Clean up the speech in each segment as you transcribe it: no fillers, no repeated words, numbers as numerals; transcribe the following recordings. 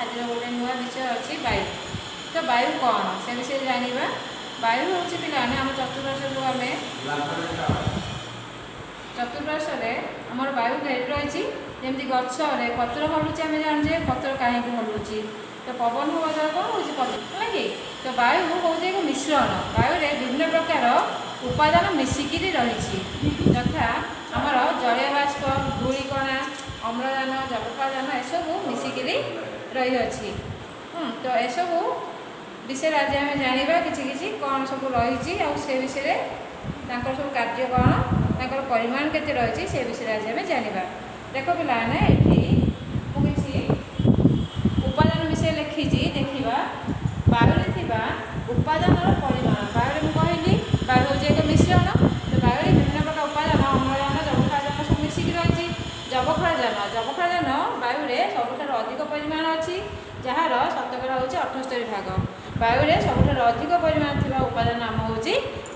ଆଜିର ଗୋଟେ ନୂଆ ବିଷୟ ଅଛି ବାୟୁ। ତ ବାୟୁ କ'ଣ, ସେ ବିଷୟରେ ଜାଣିବା। ବାୟୁ ହେଉଛି ପିଲାମାନେ, ଆମ ଚତୁଃପାର୍ଶ୍ୱ ଯେଉଁ ଆମେ ଚତୁଃପାର୍ଶ୍ୱରେ ଆମର ବାୟୁ ଘେରି ରହିଛି। ଯେମିତି ଗଛରେ ପତ୍ର ହଲୁଛି, ଆମେ ଜାଣୁଛେ ପତ୍ର କାହିଁକି ହଲୁଛି। ତ ପବନ ହେବା ଦ୍ୱାରା କ'ଣ ହେଉଛି ପତ୍ର, ହେଲା କି? ତ ବାୟୁ ହେଉଛି ଏକ ମିଶ୍ରଣ। ବାୟୁରେ ବିଭିନ୍ନ ପ୍ରକାର ଉପାଦାନ ମିଶିକିରି ରହିଛି, ଯଥା ଆମର ଜଳୀୟ ବାଷ୍ପ, ଧୂଳିକଣା, ଅମ୍ଳଜାନ, ଯବକ୍ଷାରଜାନ, ଏସବୁ ମିଶିକିରି ରହିଅଛି। ତ ଏସବୁ ବିଷୟରେ ଆଜି ଆମେ ଜାଣିବା କିଛି କିଛି, କ'ଣ ସବୁ ରହିଛି ଆଉ ସେ ବିଷୟରେ ତାଙ୍କର ସବୁ କାର୍ଯ୍ୟ କ'ଣ, ତାଙ୍କର ପରିମାଣ କେତେ ରହିଛି, ସେ ବିଷୟରେ ଆଜି ଆମେ ଜାଣିବା। ଦେଖ ପିଲାମାନେ, ଏଠି ମୁଁ କିଛି ଉପାଦାନ ବିଷୟରେ ଲେଖିଛି। ଦେଖିବା ବାୟୁରେ ଥିବା ଉପାଦାନର ପରିମାଣ। ବାୟୁରେ ମୁଁ କହିଲି, ବାୟୁ ହେଉଛି ଏକ ମିଶ୍ରଣ। ତ ବାୟୁରେ ବିଭିନ୍ନ ପ୍ରକାର ଉପାଦାନ, ଅମ୍ଳଜାନ, ଯବକ୍ଷାରଜାନ ସବୁ ମିଶିକି ରହିଛି। ଯବକ୍ଷାରଜାନ ବାୟୁରେ ସବୁଠାରୁ ଅଧିକ ପରିମାଣ ଅଛି, ଯାହାର ଶତକଡ଼ା ହେଉଛି 78 ଭାଗ। ବାୟୁରେ ସବୁଠାରୁ ଅଧିକ ପରିମାଣ ଥିବା ଉପାଦାନ ଆମ ହେଉଛି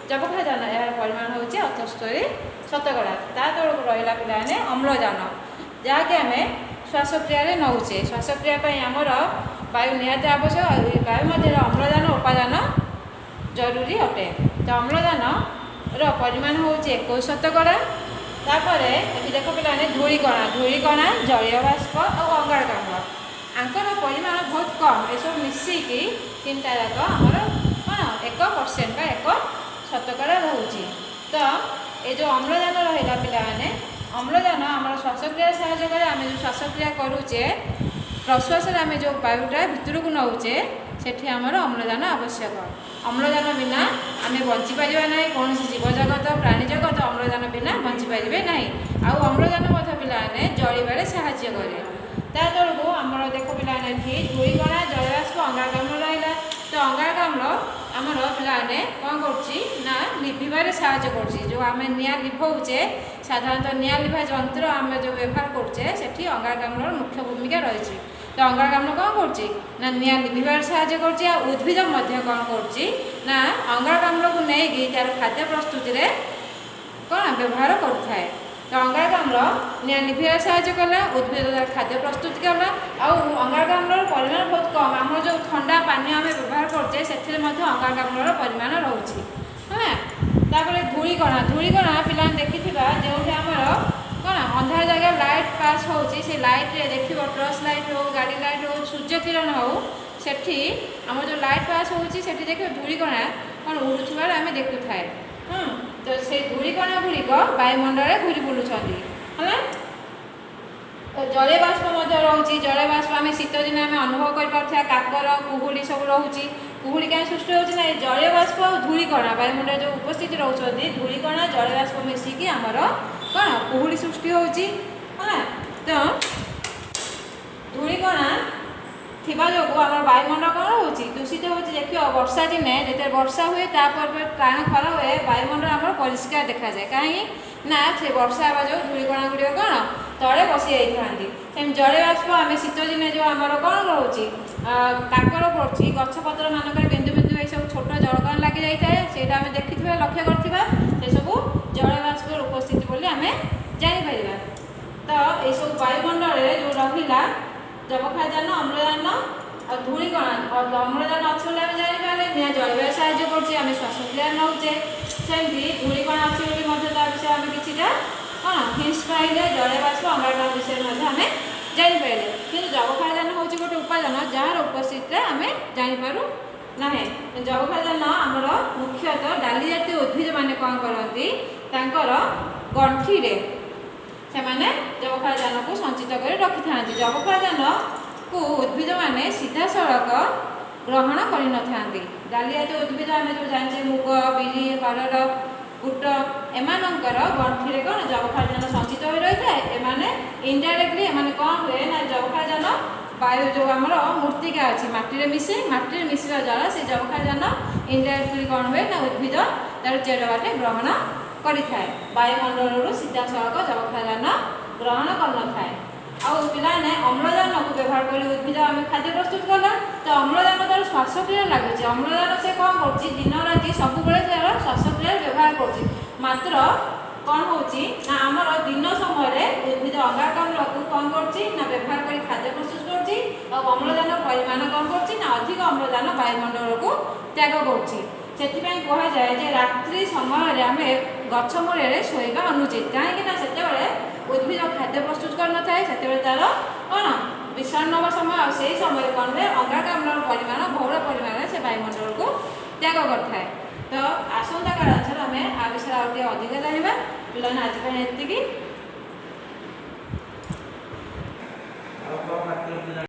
ଯବକ୍ଷାରଜାନ। ଏହାର ପରିମାଣ ହେଉଛି 78%। ତା ତଳକୁ ରହିଲା ପିଲାମାନେ ଅମ୍ଳଜାନ, ଯାହାକି ଆମେ ଶ୍ୱାସକ୍ରିୟାରେ ନେଉଛେ। ଶ୍ୱାସକ୍ରିୟା ପାଇଁ ଆମର ବାୟୁ ନିହାତି ଆବଶ୍ୟକ। ଆଉ ଏ ବାୟୁ ମଧ୍ୟରେ ଅମ୍ଳଜାନ ଉପାଦାନ ଜରୁରୀ ଅଟେ। ତ ଅମ୍ଳଜାନର ପରିମାଣ ହେଉଛି 21%। ତାପରେ ଏଠି ଦେଖ ପିଲାମାନେ, ଧୂଳିକଣା, ଜଳୀୟ ବାଷ୍ପ ଆଉ ଅଙ୍ଗାରକାମ୍ଳ, ଆଙ୍କର ପରିମାଣ ବହୁତ କମ୍। ଏସବୁ ମିଶିକି ତିନିଟା ଯାକ ଆମର କ'ଣ 1% ବା 1% ରହୁଛି। ତ ଏ ଯେଉଁ ଅମ୍ଳଜାନ ରହିଲା ପିଲାମାନେ, ଅମ୍ଳଜାନ ଆମର ଶ୍ୱାସକ୍ରିୟାରେ ସାହାଯ୍ୟ କରେ। ଆମେ ଯେଉଁ ଶ୍ୱାସକ୍ରିୟା କରୁଛେ, ପ୍ରଶ୍ୱାସରେ ଆମେ ଯେଉଁ ବାୟୁଟା ଭିତରକୁ ନେଉଛେ, ସେଠି ଆମର ଅମ୍ଳଜାନ ଆବଶ୍ୟକ। ଅମ୍ଳଜାନ ବିନା ଆମେ ବଞ୍ଚିପାରିବା ନାହିଁ। କୌଣସି ଜୀବଜଗତ, ପ୍ରାଣୀ ଜଗତ ଅମ୍ଳଜାନ ବିନା ବଞ୍ଚିପାରିବେ ନାହିଁ। ଆଉ ଅମ୍ଳଜାନ ମଧ୍ୟ ପିଲାମାନେ ଜଳିବାରେ ସାହାଯ୍ୟ କରେ। ତା ତଳକୁ ଆମର ଦେଖ ପିଲାମାନେ, ଏଠି ଧୂଳିକଣା, ଜଳବାଷ୍ପ, ଅଙ୍ଗାରକାମ୍ଳ ରହିଲା। ତ ଅଙ୍ଗାରକାମ୍ଳ ଆମର ପିଲାମାନେ କ'ଣ କରୁଛି ନା ଲିଭିବାରେ ସାହାଯ୍ୟ କରୁଛି। ଯେଉଁ ଆମେ ନିଆଁ ଲିଭଉଛେ, ସାଧାରଣତଃ ନିଆଁ ଲିଭା ଯନ୍ତ୍ର ଆମେ ଯେଉଁ ବ୍ୟବହାର କରୁଛେ, ସେଠି ଅଙ୍ଗାରକାମ୍ଳର ମୁଖ୍ୟ ଭୂମିକା ରହିଛି। ତ ଅଙ୍ଗାରକାମ୍ଳ କ'ଣ କରୁଛି ନା ନିଆଁ ଲିଭିବାରେ ସାହାଯ୍ୟ କରୁଛି। ଆଉ ଉଦ୍ଭିଦ ମଧ୍ୟ କ'ଣ କରୁଛି ନା ଅଙ୍ଗାରକାମ୍ଳକୁ ନେଇକି ତାର ଖାଦ୍ୟ ପ୍ରସ୍ତୁତିରେ କ'ଣ ବ୍ୟବହାର କରୁଥାଏ। ତ ଅଙ୍ଗାରକାମ୍ଳ ନିଆଁ ଲିଭିବାରେ ସାହାଯ୍ୟ କଲା, ଉଦ୍ଭିଦ ତାର ଖାଦ୍ୟ ପ୍ରସ୍ତୁତି କଲା। ଆଉ ଅଙ୍ଗାରକାମ୍ଳର ପରିମାଣ ବହୁତ କମ୍। ଆମର ଯେଉଁ ଥଣ୍ଡା ପାନୀୟ ଆମେ ବ୍ୟବହାର କରୁଛେ, ସେଥିରେ ମଧ୍ୟ ଅଙ୍ଗାରକାମ୍ଳର ପରିମାଣ ରହୁଛି, ହେଲା। ତାପରେ ଧୂଳିକଣା ପିଲାମାନେ ଦେଖିଥିବା, ଯେଉଁଠି ଆମର କ'ଣ ଅନ୍ଧାର ଜାଗାରେ ଲାଇଟ୍ ପାସ୍ ହେଉଛି, ସେ ଲାଇଟ୍ରେ ଦେଖିବ, ଟର୍ଚ୍ଚ ଲାଇଟ୍ ହେଉ, ଗାଡ଼ି ଲାଇଟ୍ ହେଉ, ସୂର୍ଯ୍ୟ କିରଣ ହେଉ, ସେଠି ଆମର ଯେଉଁ ଲାଇଟ୍ ପାସ୍ ହେଉଛି, ସେଠି ଦେଖିବ ଧୂଳିକଣା କ'ଣ ଉଡ଼ୁଥିବାର ଆମେ ଦେଖୁଥାଏ। ତ ସେଇ ଧୂଳିକଣା ଗୁଡ଼ିକ ବାୟୁମଣ୍ଡଳରେ ଘୁରି ବୁଲୁଛନ୍ତି, ହେଲା। ତ ଜଳୀୟ ବାଷ୍ପ ମଧ୍ୟ ରହୁଛି। ଜଳୀୟ ବାଷ୍ପ ଆମେ ଶୀତ ଦିନେ ଆମେ ଅନୁଭବ କରିପାରୁଥିବା କାକର, କୁହୁଡ଼ି ସବୁ ରହୁଛି। କୁହୁଡ଼ି କାହିଁ ସୃଷ୍ଟି ହେଉଛି ନା ଏ ଜଳୀୟ ବାଷ୍ପ ଆଉ ଧୂଳିକଣା ବାୟୁମଣ୍ଡଳରେ ଯେଉଁ ଉପସ୍ଥିତି ରହୁଛନ୍ତି, ଧୂଳିକଣା, ଜଳୀୟ ବାଷ୍ପ ମିଶିକି ଆମର କ'ଣ କୁହୁଡ଼ି ସୃଷ୍ଟି ହେଉଛି, ହେଲା। ତ ଧୂଳିକଣା ଥିବା ଯୋଗୁଁ ଆମର ବାୟୁମଣ୍ଡଳ କ'ଣ ହେଉଛି? ଦୂଷିତ ହେଉଛି। ଦେଖିବ, ବର୍ଷା ଦିନେ ଯେତେବେଳେ ବର୍ଷା ହୁଏ, ତାପରେ ପରେ ଟାଣ ଖରା ହୁଏ, ବାୟୁମଣ୍ଡଳ ଆମର ପରିଷ୍କାର ଦେଖାଯାଏ। କାହିଁକି ନା ସେ ବର୍ଷା ହେବା ଯୋଗୁଁ ଧୂଳିକଣା ଗୁଡ଼ିକ କ'ଣ ତଳେ ବସି ଯାଇଥାନ୍ତି। ସେମିତି ଜଳୀୟ ବାଷ୍ପ ଆମେ ଶୀତ ଦିନେ ଯେଉଁ ଆମର କ'ଣ ରହୁଛି, କାକର ପଡ଼ୁଛି, ଗଛପତ୍ର ମାନଙ୍କରେ ବିନ୍ଦୁ ବିନ୍ଦୁ ଏସବୁ ଛୋଟ ଜଳକଣା ଲାଗି ଯାଇଥାଏ। ସେଇଟା ଆମେ ଦେଖିଥିବା, ଲକ୍ଷ୍ୟ କରିଥିବା। ସେସବୁ ଜଳୀୟ ବାଷ୍ପର ଉପସ୍ଥିତି ବୋଲି ଆମେ ଜାଣିପାରିବା। ତ ଏସବୁ ବାୟୁମଣ୍ଡଳରେ ଯେଉଁ ରହିଲା ଯବକ୍ଷାରଜାନ, ଅମ୍ଳଜାନ ଆଉ ଧୂଳିକଣା। ଅମ୍ଳଜାନ ଅଛି ବୋଲି ଆମେ ଜାଣିପାରିଲେ, ନିଆଁ ଜଳିବାରେ ସାହାଯ୍ୟ କରୁଛି, ଆମେ ଶ୍ୱାସକ୍ରିୟା ନେଉଛେ। ସେମିତି ଧୂଳିକଣା ଅଛି ବୋଲି ମଧ୍ୟ ତା ବିଷୟରେ ଆମେ କିଛିଟା କ'ଣ ହିଣ୍ଟସ୍ ପାଇଲେ। ଜଳୀୟ ବାଷ୍ପ, ଅଙ୍ଗାରକାମ୍ଳ ବିଷୟରେ ମଧ୍ୟ ଆମେ ଜାଣିପାରିଲେ। କିନ୍ତୁ ଯବକ୍ଷାରଜାନ ହେଉଛି ଗୋଟେ ଉପାଦାନ ଯାହାର ଉପସ୍ଥିତିରେ ଆମେ ଜାଣିପାରୁ ନାହିଁ। ଯବକ୍ଷାରଜାନ ଆମର ମୁଖ୍ୟତଃ ଡାଲି ଜାତୀୟ ଉଦ୍ଭିଦ ମାନେ କ'ଣ କରନ୍ତି, ତାଙ୍କର ଗଣ୍ଠିରେ ସେମାନେ ଯବକ୍ଷାରଜାନକୁ ସଞ୍ଚିତ କରି ରଖିଥାନ୍ତି। ଯବକ୍ଷାରଜାନକୁ ଉଦ୍ଭିଦମାନେ ସିଧାସଳଖ ଗ୍ରହଣ କରିନଥାନ୍ତି। ଡାଲି ଜାତୀୟ ଉଦ୍ଭିଦ ଆମେ ଯେଉଁ ଜାଣିଛେ, ମୁଗ, ବିରି, ହରଡ଼, ବୁଟ, ଏମାନଙ୍କର ଗଣ୍ଠିରେ କ'ଣ ଯବକ୍ଷାରଜାନ ସଞ୍ଚିତ ହୋଇ ରହିଥାଏ। ଏମାନେ ଇନଡାଇରେକ୍ଟଲି, ଏମାନେ କ'ଣ ହୁଏ ନା ଯବକ୍ଷାରଜାନ ବାୟୁ ଯେଉଁ ଆମର ମୃତ୍ତିକା ଅଛି, ମାଟିରେ ମିଶେ। ମାଟିରେ ମିଶିବା ଦ୍ୱାରା ସେ ଯବକ୍ଷାରଜାନ ଇନଡାଇରେକ୍ଟଲି କ'ଣ ହୁଏ ନା ଉଦ୍ଭିଦ ତାର ଚେର ବାଟେ ଗ୍ରହଣ କରିଥାଏ। ବାୟୁମଣ୍ଡଳରୁ ସିଧାସଳଖ ଯବକ୍ଷାରଜାନ ଗ୍ରହଣ କରିନଥାଏ। ଆଉ ପିଲାମାନେ, ଅମ୍ଳଜାନକୁ ବ୍ୟବହାର କରି ଉଦ୍ଭିଦ ଆମେ ଖାଦ୍ୟ ପ୍ରସ୍ତୁତ କଲା। ତ ଅମ୍ଳଜାନ ତାର ଶ୍ୱାସକ୍ରିୟା ଲାଗୁଛି। ଅମ୍ଳଜାନ ସେ କ'ଣ କରୁଛି? ଦିନ ରାତି ସବୁବେଳେ ତାର ଶ୍ୱାସକ୍ରିୟାରେ ବ୍ୟବହାର କରୁଛି। ମାତ୍ର କ'ଣ ହେଉଛି ନା ଆମର ଦିନ ସମୟରେ ଉଦ୍ଭିଦ ଅଙ୍ଗାରକାମ୍ଳକୁ କ'ଣ କରୁଛି ନା ବ୍ୟବହାର କରି ଖାଦ୍ୟ ପ୍ରସ୍ତୁତ କରୁଛି। ଆଉ ଅମ୍ଳଜାନ ଅମ୍ଳଜାନ ବାୟୁମଣ୍ଡଳକୁ ତ୍ୟାଗ କରୁଛି। ସେଥିପାଇଁ କୁହାଯାଏ ଯେ ରାତ୍ରି ସମୟରେ ଆମେ ଗଛ ମୂଳରେ ଶୋଇବା ଅନୁଚିତ। କାହିଁକି ନା ସେତେବେଳେ ଉଦ୍ଭିଦ ଖାଦ୍ୟ ପ୍ରସ୍ତୁତ କରିନଥାଏ। ସେତେବେଳେ ତାର କ'ଣ ବିଶ୍ରାମ ନେବା ସମୟ। ଆଉ ସେଇ ସମୟରେ କ'ଣ ହୁଏ? ଅଙ୍ଗାରକାମ୍ଳର ପରିମାଣ ବହୁଳ ପରିମାଣରେ ସେ ବାୟୁମଣ୍ଡଳକୁ ତ୍ୟାଗ କରିଥାଏ। ତ ଆସନ୍ତା କ୍ଲାସରେ ଆମେ ଆ ବିଷୟରେ ଆଉ ଟିକେ ଅଧିକ ଜାଣିବା। ପିଲାମାନେ, ଆଜି ପାଇଁ ଏତିକି।